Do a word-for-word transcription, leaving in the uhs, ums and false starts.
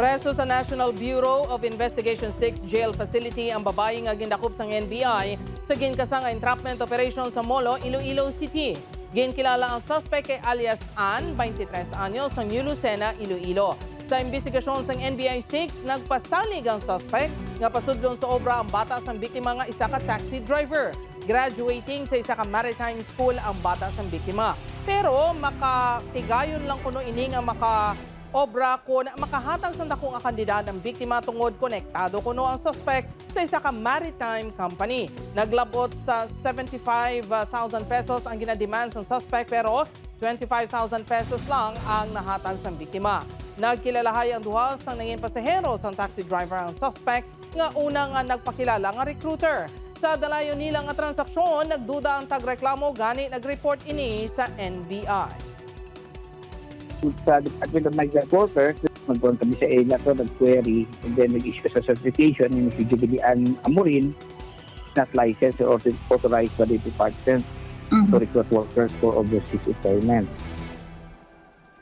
Preso sa National Bureau of Investigation six Jail Facility ang babayi nga gindakop sang N B I sa ginkasa nga entrapment operation sa Molo, Iloilo City. Ginkilala ang suspect kay alias Ann, twenty-three anyos, sang New Lucena, Iloilo. Sa imbestigasyon sang N B I six, nagpasalig ang suspect nga pasudlon sa obra ang bata sang biktima nga isa ka taxi driver. Graduating sa isa ka maritime school ang bata sang biktima. Pero makatigayon lang kuno ini nga maka obra kon makahatag sang dako nga kantidad ang biktima tungod konektado kuno ang suspect sa isa ka maritime company. Naglabot sa seventy-five thousand pesos ang ginademand sang suspect, pero twenty-five thousand pesos lang ang nahatag sang biktima. Nagkilalahay ang duha sang nangin pasahero sang taxi driver ang suspect nga una nga nagpakilala nga recruiter. Sa dalayon nila nga transaksyon, nagduda ang tagreklamo gani nag-report ini sa N B I. Sa Department of Migrant Workers, nagkuhan kami sa ila to, nag-query, and then nag-issue sa certification ni Mister Jubilee Ann Amorin, not licensed or authorized by the department to recruit workers for overseas employment.